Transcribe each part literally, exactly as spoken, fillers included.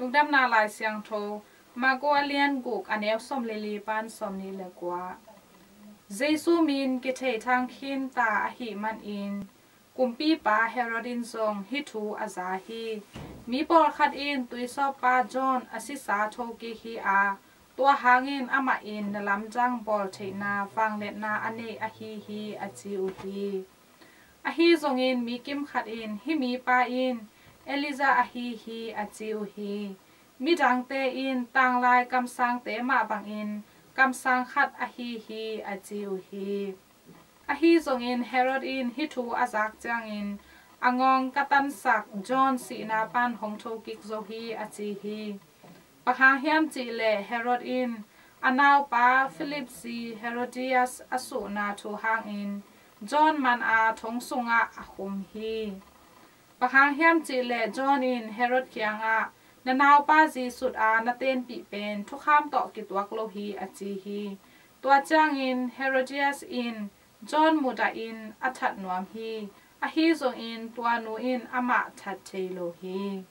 Lungdamna Lai Siangtho, Marko a lian guk, a neu sawm le li pan sawm nih le kua. Jesu min kithei thang khin ta ahih manin kumpipa Herod in zong hih thu a za hi. Mi pawlkhat in tuisawppa John a sisa thokik hi a, tua hangin amah in na lamdang bawl theihna vangliatna a nei ahi hi, a ci uh hi. Ahi zongin mi kimkhat in hih mipa in Elijah ahi hi, a ci uh hi. Midangte in tanglai kamsangte mah bangin kamsang khat ahi hi, a ci uh hi. Ahi zongin Herod in hih thu a zak ciangin a ngawng ka tansak John sihna pan hong thokik zo hi, a ci hi. Bang hang hiam cihleh Herod in a naupa Philip zi Herodias a suhna thu hangin John man a thong sungah a khum hi. Bang hang hiam cihleh John in Herod kiangah, na naupa zi sut a na tenpih pen thukham tawh kituak lo hi, a ci hi. Tua ciangin Herodias in John mudahin a that nuam hi. Ahi zongin tua nu in amah that thei lo hi.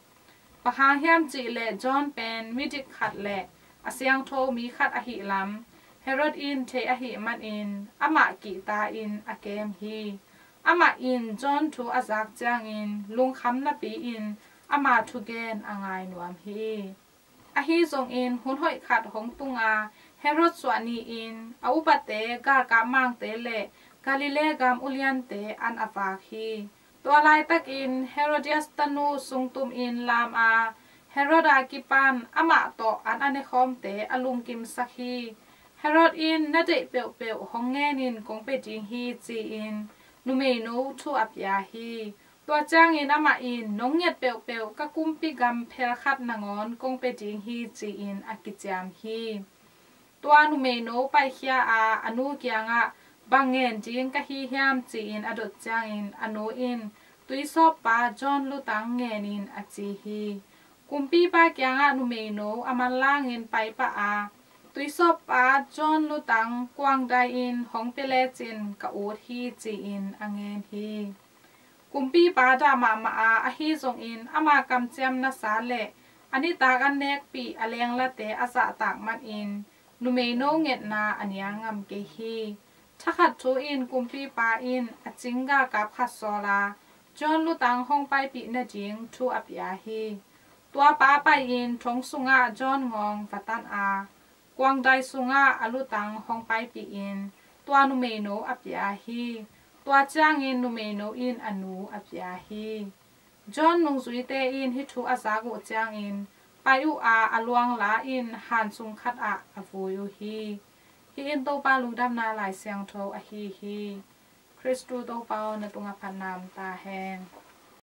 Bang hang hiam cihleh John pen midik khat le a siangtho mi khat ahih lam Herod in thei ahih manin amah kihta-in a kem hi. Amah in John thu a zak ciangin lungkham napi-in ama thugen a ngai nuam hi. Ahi zongin hun hoih khat hong tung a, Herod suah ni-in a upate, galkap mangte le Galilee gam uliante an a vak hi. Tua laitakin Herodias tanu sungtumin lam a, Herod a kipan amah tawh an a nekhawmte a lungkimsak hi. Herod in na deih peuhpeuh hong ngenin kong pe ding hi, ci-in numeino thu a pia hi. Tua ciangin amah in, nong nget peuhpeuh ka kumpi gam phel khat nangawn kong pe ding hi, ci-in a kiciam hi. Tua numeino paikhia a, a nu kiangah, bang ngen ding ka hi hiam, ci-in a dot ciangin a nu in, tuisawppa John lutang ngenin, a ci hi. Kumpipa kiangah numeino a manlangin paipah a, tuisawppa John lutang kuangdai-in hong pia lecin ka ut hi, ci-in a ngen hi. Kumpipa dah mahmah a, ahi zongin ama kamciam nasa le a nitak an nekpih a lenglate a zahtak manin numeino ngetna a nial ngam kei hi. Thakhat thu in kumpipa in a cing galkap khat sawl a, John lutang hong paipih nading thu a pia hi. Tua pa pai-in thong sungah John ngawng va tan a, kuangdai sungah a lutang hong paipihin tua numeino a pia hi. Tua ciangin numeino in a nu a pia hi. John nungzuite in hih thu a zak uh ciangin pai uh a, a luang la-in han sung khat ah a vui uh hi. Hih in Topa Lungdamna Lai Siangtho ahi hi. Khristu Topa aw, na tungah phatna om ta hen.